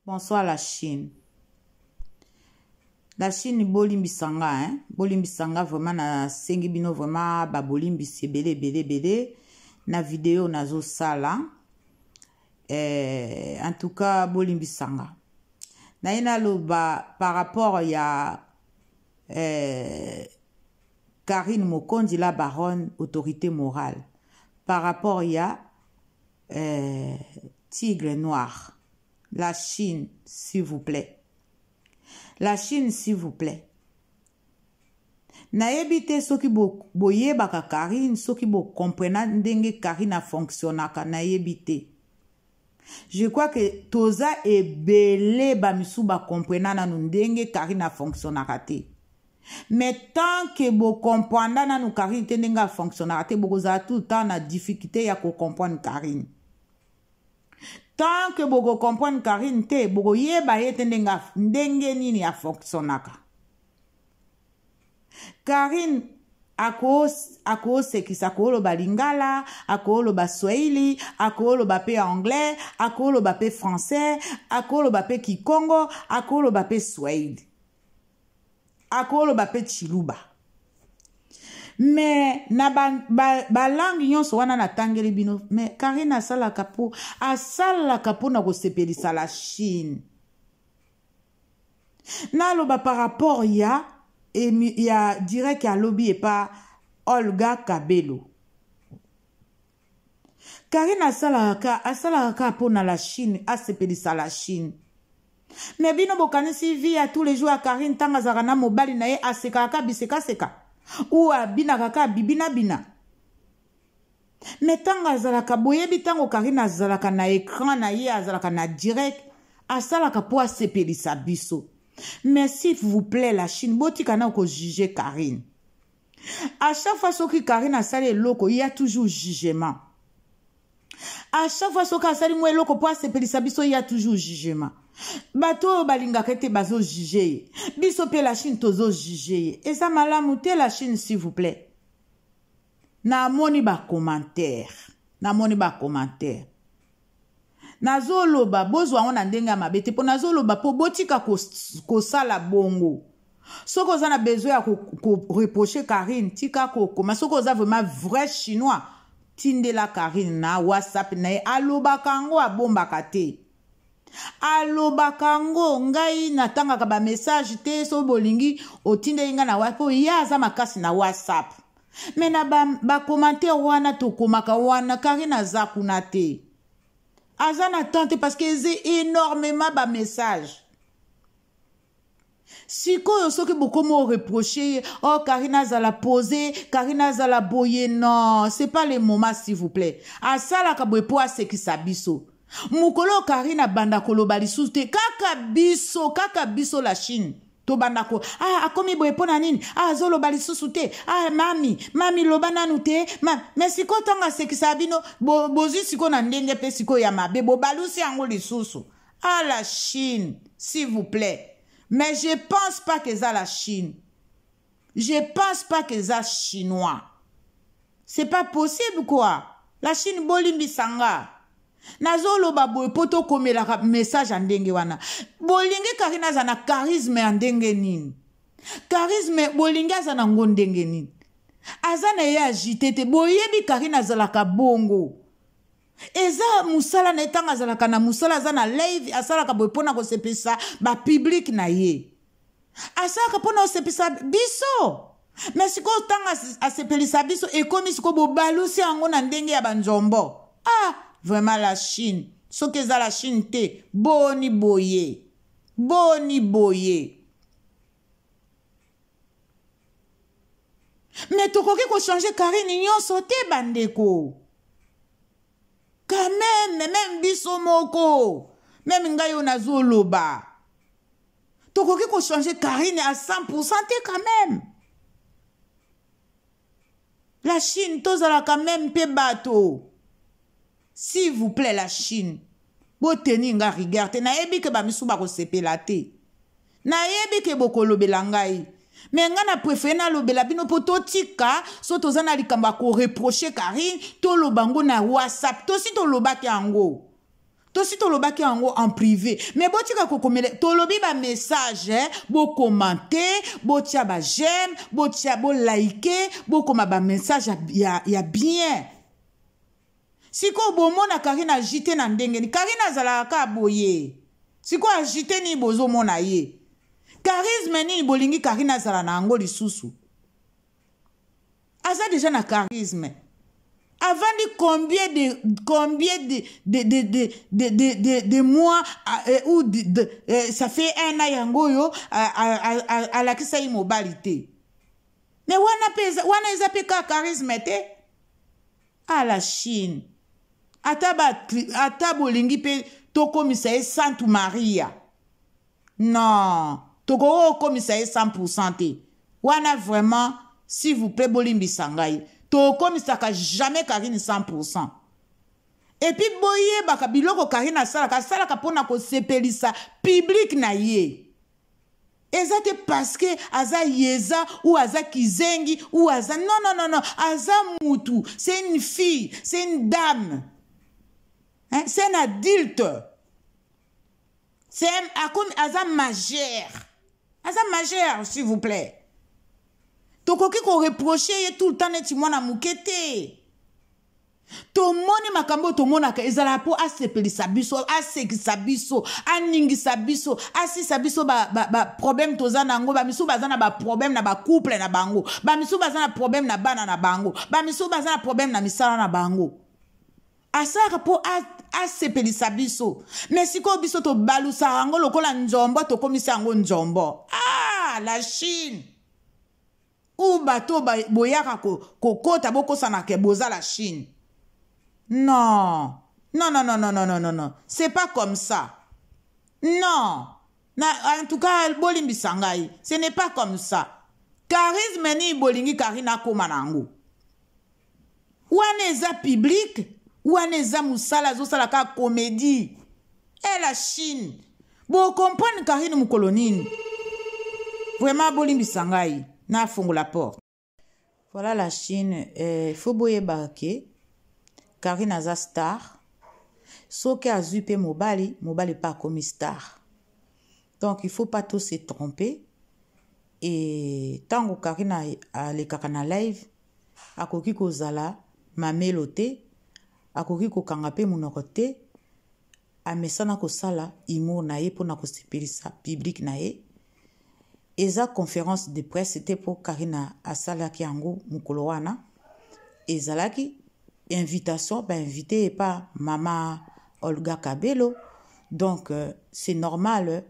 Bonsoir la Chine. La Chine bolimbisa nga hein? Bolimbisa nga vraiment na sengi bino vraiment ba bolimbisi ebele ebele ebele na video nazo sala. Eh, en tout cas bolimbisa nga. Naye naloba par rapport ya eh, Karine Mokonzi la baronne autorité morale par rapport ya eh, tigre noir la Chine s'il vous plaît la Chine s'il vous plaît nayebi te soki boyebaka bo Karine soki bokomprena ndenge Karine afonctionnaka nayebi te je crois que toza ebele bamisusu bakomprena nanu ndenge Karine afonctionnaka te mais tant que bokomprenda nanu Karine te ndenge afonctionnaka te bokozala tout le temps na difficulté ya kocomprendre Karine tant que bokocomprendre Karine te bokoyeba ye te ndenge, ndenge nini afonctionnaka Karine akosekisa akoloba lingala akoloba swahili akoloba mpe anglais akoloba mpe français akoloba mpe kikongo akoloba mpe swahili akoloba mpe tshiluba me na balangue ba, ba nyonso wana natangeli bino me karine asalaka mpo asalaka mpo na kosepelisa la chine naloba par rapport ya ya direct alobi epa olga kabelo karine asalaka asalaka kaka mpo na la chine asepelisa la chine me bino bokanisi vie ya tous les jours ya karine ntango azalaka na mobali na ye asekaka kaka bisekaseka ou abinaka kaka bibinabina me ntango azalaka boyebi ntango karine azalaka na écran na ye azalaka na direct asalaka mpo asepelisa biso mais s'il vous plaît la chine botika na kojuge karine à chaque fois soki karine asali eloko ya toujours jugement à chaque fois soki asali mwa eloko mpo asepelisa biso ya toujours jugement bato oyo balingaka ete bazojuge ye biso mpe la chine tozojuge ye eza malamu te la chine s'il vous plaît namoni bacommentaire namoni bacommentaire nazoloba bozwa yango na ndenge ya mabe te mpo nazoloba mpo botika kosala bongo soki oza na besoin ya koreproche ko karine tika kokoma soki oza vraiment vrai chinois tindela karine na whatsapp na ye alobaka yango abombaka te alobaka yango ngai natangaka bamessage te soki bolingi otindeli ngai na whatsapp mpo ye aza makasi na whatsapp me na bacommentaire ba wana tokomaka wana karine aza kuna te aza na temps te parce que eza énormément bamessage sikoyo soki bokomi oreproche ye oh karine azala pose karine azala boye non c'est pas le moment s'il vous plaît asalaka boye mpo asekisa biso mokolo karine abanda koloba lisusu te kaka biso kaka biso la chine tobanda ko ah akomi boye mpo na nini ah azoloba lisusu te ah mami mami loba nanu te ma me sikoyo ntango asekisaka bino bozwi bo sikoyo na ndenge mpe sikoyo ya mabe bobalusi yango lisusu ah la chine s'il vous plaît mais je pense pas que eza la chine je pense pas que eza chinois c'est pas possible quoi la chine bolimbisa nga nazoloba boye mpo tokomelaka message ya ndenge wana bolingi karine aza na charisme ya ndenge nini charisme bolingi aza nango ndenge nini aza na ye agite te boyebi karine azalaka bongo eza mosala na ye ntango azalaka na mosala aza na live asalaka boye mpo na kosepelisa bapublike na ye asalaka mpo na kosepelisa biso me sikoyo ntango asepelisa biso ekomi sikoyo bobalusi yango na ndenge ya banzombo ah vraiment la chine soki eza la chine te boni boye boni boye me tokoki kochange karine nyonso te bandeko quand même meme biso moko meme ngai oyo nazoloba tokoki kochange karine à 100 te quand même la chine tozalaka meme mpe bato s'il vous plaît la chine boteni nga rigueur te nayebi ke bamisu bakosepela te nayebi ke bokolobela ngai me ngai na prefere nalobela bino mpo totika so toza na likambo ya koreproche karine toloba yango na whatsapp tosi tolobaki yango. Tosi tolobaki yango en privé, mais botika kokomela. Tolobi bamessage, eh? Bokomante, botia baj'aime, botia, bolike, bokoma bamessage ya bien. Sikoyo bomona Karine agite na ndenge nini? Karine azalaka kaka boye. Sikoyo agite nini bozomona ye? Charisme nini bolingi Karine azala na yango lisusu? Aza deja na charisme. Avandi combien de mois ou ça fait un an yango oyo alakisa ye mobali te. Mais wana mpe, wana eza mpe kaka charisme te. À la Chine, ata bolingi mpe tokomisa ye Santu Maria, non, tokoki kokomisa ye 100 te wana. Vraiment, s'il vous plaît, bolimbisa ngai, tokomisaka jamais Karine 100. Et puis boyebaka biloko Karine asalaka, asalaka mpona kosepelisa public na ye. Eza te parce que aza yeza ou aza kizengi ou aza, non, non, non, non. Aza mutu, c'est une fille, c'est une dame, hein? C'est un adulte, c'est un, aza majeur, aza majeur. S'il vous plaît, tokoki koreproche ye tout le temps neti mwana moke te. Tomoni makambo oyo tomonaka ezalaka mpo asepelisa biso, asekisa biso, aningisa biso, asisa biso baproblème ba toza na yango. Bamisusu baza na baproblème na bacouple na bango, bamisusu baza na problème na bana na bango, bamisusu baza na problème na misala na bango. Asalaka mpo asepelisa biso, mais sikoyo biso tobalusaka yango lokola nzombo, tokomisa yango nzombo. Ah, la Chine ou bato boyaka kokota, bokosanaka boza la Chine. Non, non, non, non, non, non, non, non, non, c'est pas comme ça, non. Na, en tout cas, bolimbisa ngai, ce n'est pas comme ça. Charisme nini bolingi Karine akóma na yango wana? Eza public wana, eza mosala azosala kaka comédie. E la Chine, bocomprendre Karine mokolo nini? Vraiment, bolimbisa ngai, nafungola porte. Voilà, la Chine, faut boyeba ke Karine aza star. Soki azwi mpe mobali, mobali mpe akomi star. Donc il faut pas tout se tromper. E ntango Karine alekaka na live, akoki kozala mamelo te, akoki kokanga mpe monoko te. Amesana kosala humour na ye mpona kosepelisa public na ye. Eza conférence de presse te mpo Karine asalaki yango mokolo wana. Ezalaki invitation, bainvite epa mama Olga Kabelo. Donc c'est normal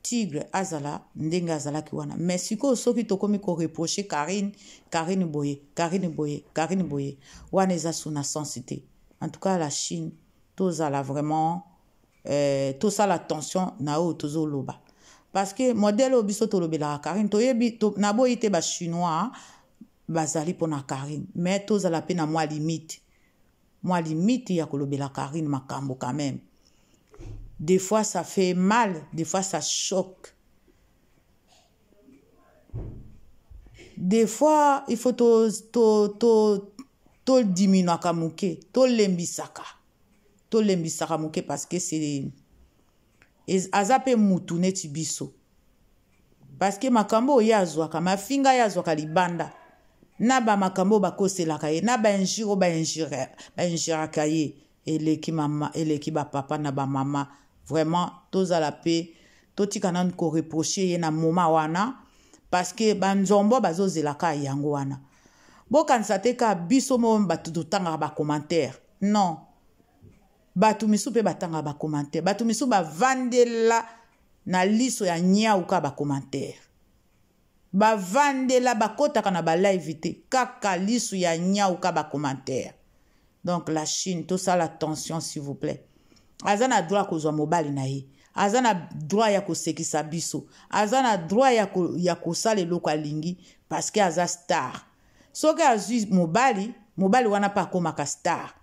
Tigre azala ndenge azalaki wana. Mais sikoyo soki tokomi koreproche Karine, Karine boye, Karine boye, Karine boye, wana eza suna sens te. En tout cas, la Chine, tozala vraiment, tosala attention na oyo tozoloba, parce que modèle oyo biso tolobelaka Karine, toyebi to, naboyi te bachinois bazali mpona Karine, mais tozala mpe na mwa limite ya kolobela Karine makambo. Quand même, des fois ça fait mal, des fois ça choque, des fois il faut to to to todiminuaka moke, tolembisaka moke, parce que c'est aza mpe mutu neti biso. Parce que makambo oyo ye azwaka, mafinga ye azwaka libanda, na bamakambo oyo bakoselaka ye, na bainjure oyo bainjuraka ye, eleki mama, eleki bapapa na bamama. Vraiment, tozala mpe, totika nanu koreproche ye na moma wana, parce que banzombo bazozelaka yango wana. Bokanisa te ka biso mo bato totangaka bacommentaire. Non, bato misusu mpe batangaka bacommentaire. Bato misusu bavandela na liso ya nyau kaka bacommentaire, bavandela, bakɔtaka na balive te, kaka liso ya nyau ka bacommentaire. Donc la Chine, tosala attention, s'il vous plaît. Aza na droit kozwa mobali na ye, aza na droit ya kosekisa biso, aza na droit ya kosala eloko alingi, parce que aza star. Soki azwi mobali, mobali wana mpe akomaka star.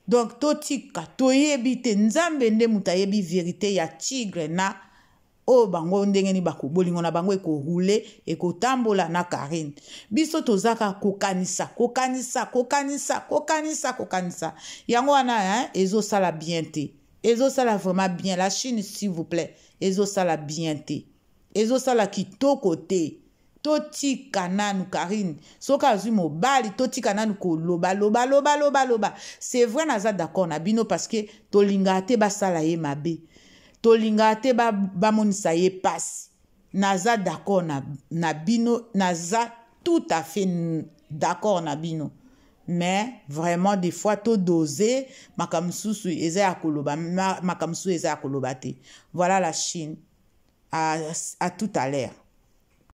Donc totika, toyebi te, Nzambe nde moto ayebi vérité ya Tigre na oyo bango ndenge nini bolingo na bango ekoroule, ekotambola na Karine. Biso toza kaka kokanisa, kokanisa, kokanisa, kokanisa, kokanisa. Yango wana ezosala bien te. Ezosala vraiment bien. La Chine, s'il vous plaît, ezosala bien te, ezosala kitoko te. Totika nanu Karine. Soki azwi mobali, totika nanu koloba loba loba loba loba. C'est vrai, naza d'accord na bino, parce que tolingaka te basala ye mabe, tolingaka te bamonisa ye pasi. Naza d'accord na bino, naza tout à fait d'accord na bino, mais vraiment, des fois todose. Makambo mosusu eza ya koloba, makambo mosusu eza ya koloba te. Voilà la Chine. À tout à l'heure.